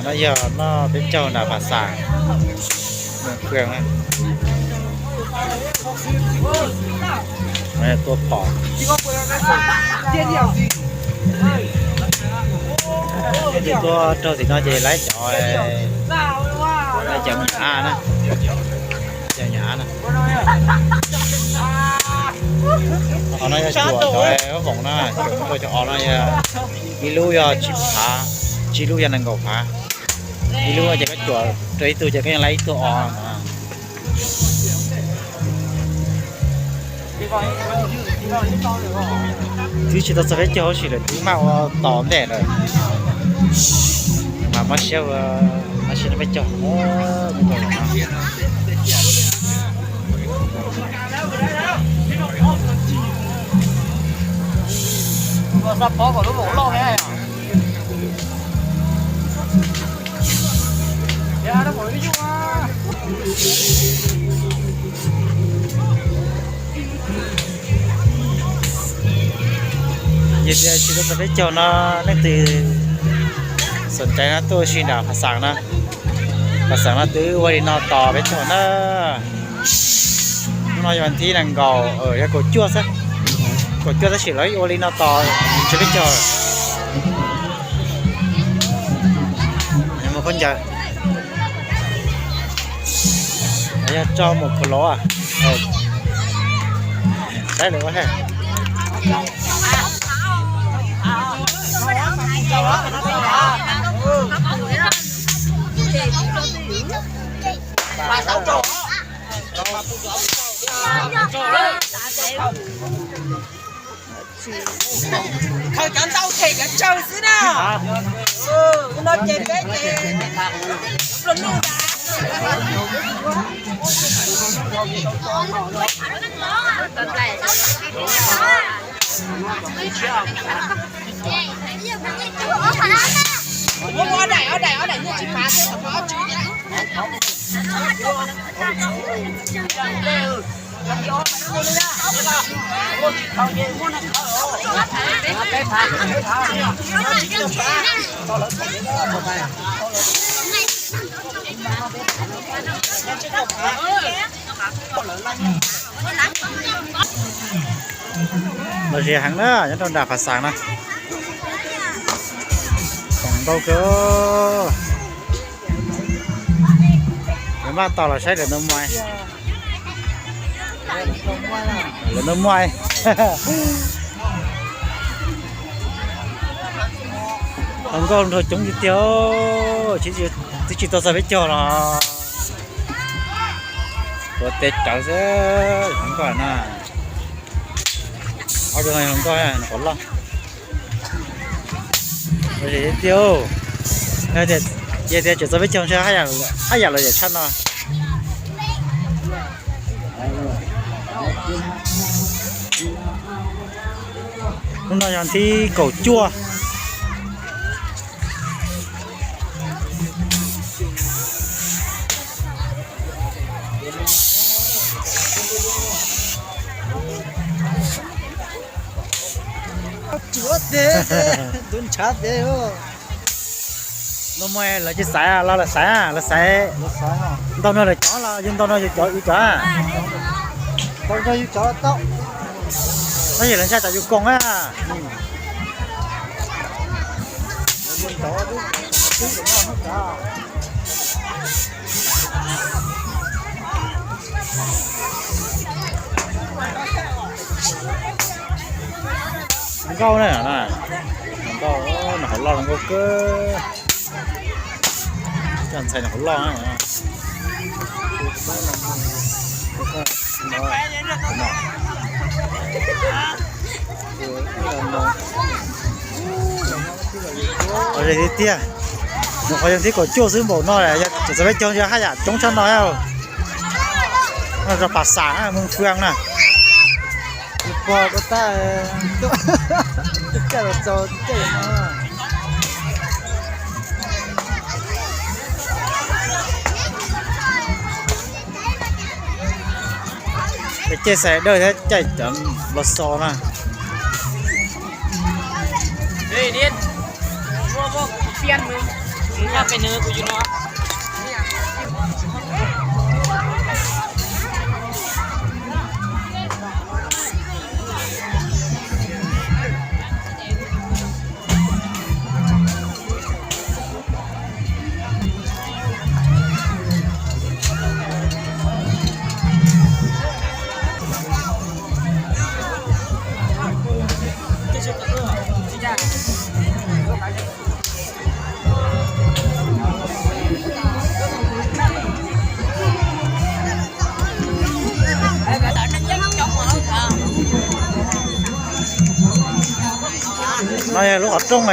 No yog noj peb caug nram Phav Xaam, Moos Kwias na. Tua phom. Tus tuaj raug tim no ces lawv cov, lawv cov me nyuam av na, cov me nyuam av na. Qhov no yog cuam cov voom na, cuam cov os no yog ib lub yog tsib phav, tsib lub yog nees nkaum phav. Ib lub ces koj cuam rau ib tug ces koj yeej laib ib tug os no. Twb tsis tau txog peb caug tab sis lawv twb maj ua tos ntej lawm. Mas mob siab ua, mob siab peb caug. Yog tias tsis tau txog peb caug no, leej twg xom cai no tuaj ua si nram Phav Xaam na. Phav Xaam no twb ua li no tos peb caug na. Hnub no yog vas thib nees nkaum, yog kaum cuaj xwb, kaum cuaj tab sis lawv ua li no tos tsis peb caug. Mus khaub ncaws, yog tso mus khaus lov. Saib lawv ua. Khaws cov ntau them cov tsawg xwb na. No ces peb ces luj luj. Muab ob daim, ob daim, ob daim nyuaj tsis phav xwb, ob tswv thiab. Lom zem heev na, nyob rau nram Phav Xaam na. Khoom ntau kawg. Lawv maj tos los saib lawv nag muaj, lawv nag muaj. Hluas nkauj nraug coob tiag tiag, twb tsis tau txog peb caug los tuav tes tsawv xwb hluas nkauj na. Ob tug hluas nkauj nws qhuav loj. Tiag, yog tias tseem txog peb caug ntshe haj yam los yam tshaj no. Hnub no yog thib kaum cuaj. Nag muaj lawv tsis xaiv los lawv xaiv, lawv xaiv ntau no lawv cov los yus ntau no yus cov yus cov. Tab sis lawv ntshai tsam yus koom na. Nkauj na, nkauj, nws hauv loj zoo nkauj kawg. Coj ntxhais nws hauv loj na. Tiag tiag, nws qhov yog thib kaum cuaj xwb npaum no, yog tseem txog peb caug ntshe haj yam coob tshaj no. Rau Phav Xaam, Moos Kwias na. Pog ko tab, caij los txaus caij no. Peb caij xais dawj thiab caij cov los xos na. No yog lub qhov rooj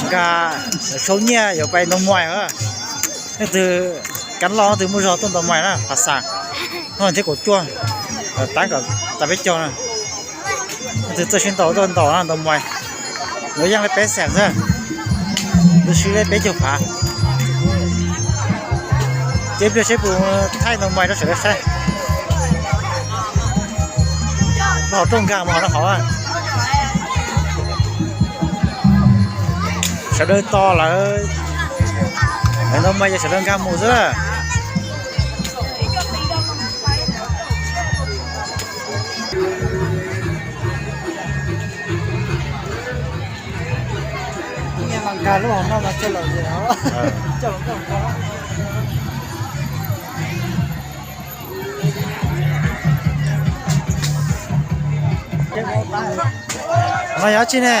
nkag sau nyiaj yuav pais ntaus mais. Leej twg kab loj leej twg muaj zog tuaj ntaus mais na, phav xam no thiab kaum cuaj, tab kom tas peb caug na. Leej twg txawj sib ntaus tuaj ntaus na, ntaus mais. Yuav yeej li peb xam xwb, lub sib li peb caug phav. Ces pliag seb puas thaij ntaus mais rau sawv daws saib. Lub qhov rooj nkag mus qhov no hauv. Sawv daws tos lawv, lawv ntaus mais ces sawv daws nkag mus xwb. Nkag lub hauv no mas coj los, coj los. No yog dab tsi ne?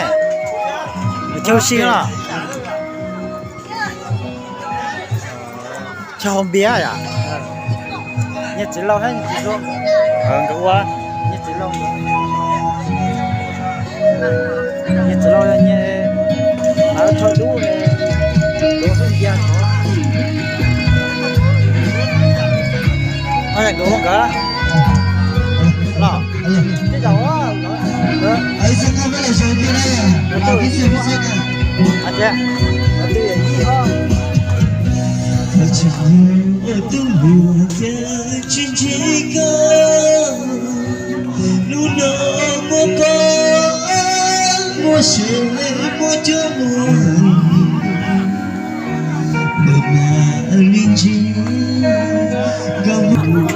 Chaw si los? Chaw haus npias yom? Nyias txiv laus thiab nyias txiv hluas. Nkawd ua. Nyias txiv laus, nyias txiv laus nyias lawv tsho dub, nkawd ua npias. Nkawd ua nkawd los. Tej zaum tsis ntse koj, hnub no muaj koj, muaj seb muaj coob muaj, ntawm mas li ntsis nkauj muam.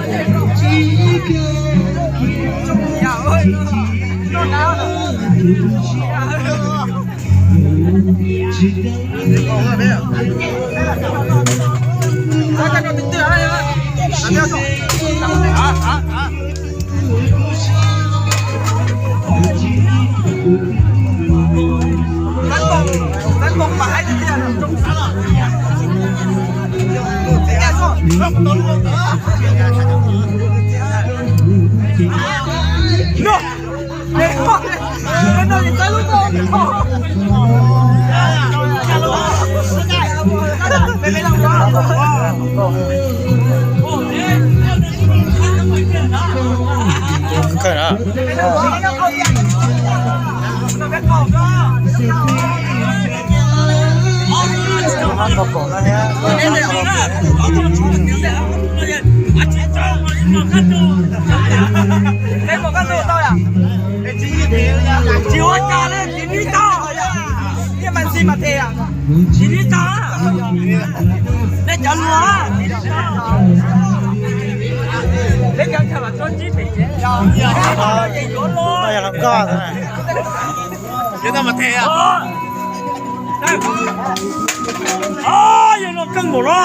No! Tsis ua cas li, tsis nib tau. Niaj mas ntxi mas tes, tsis nib tau. Nej cov luag, peb cov chaw mas tuaj ntsib pem ces, ces yuav los. Yuav tau mas tes. Yog no keej npaum no.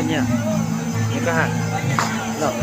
Nyiam, nyiam koj ha. Lawm.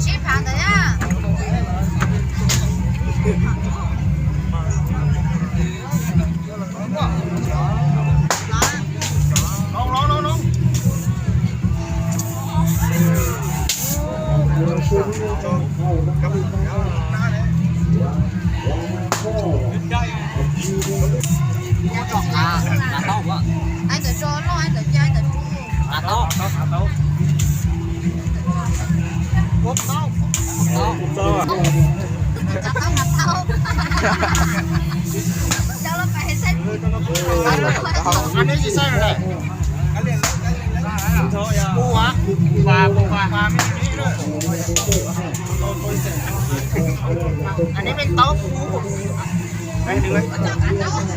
Sib phav ntawd na. Ai ntawd tso loj, ai ntawd cab, ai ntawd rub.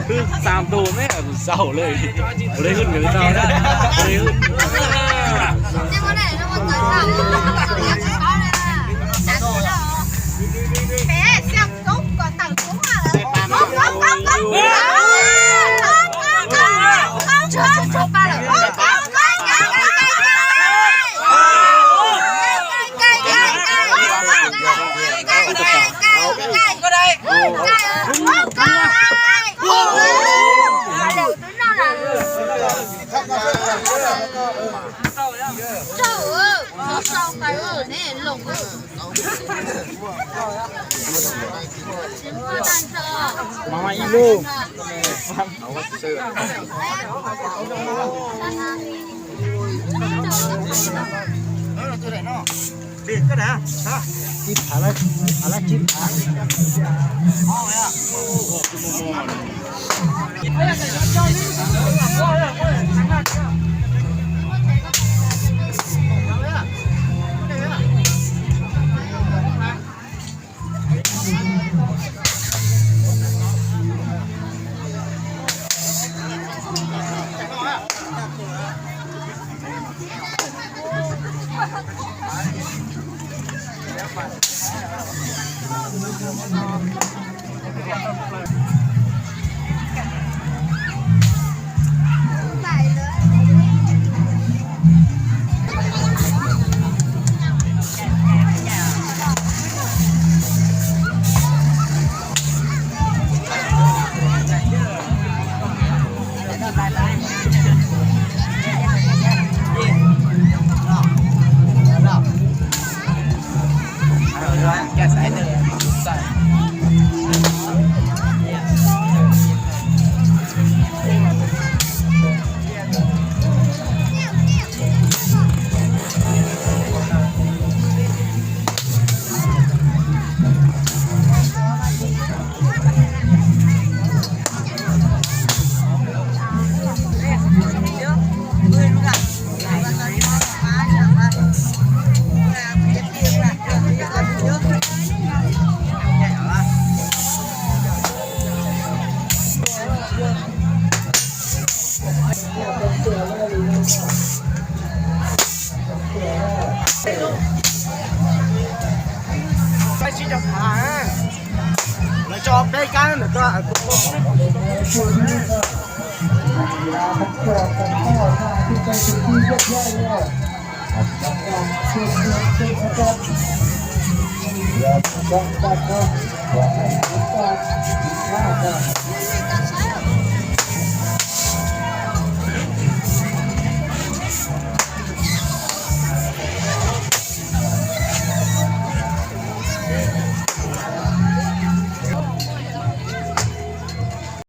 Wb tam tus ne, zaum lawm, ua li wb nws tau na, ua li wb. Lawv tso peb kab ntawm ko. Koj koj koj, koj hais koj, koj koj.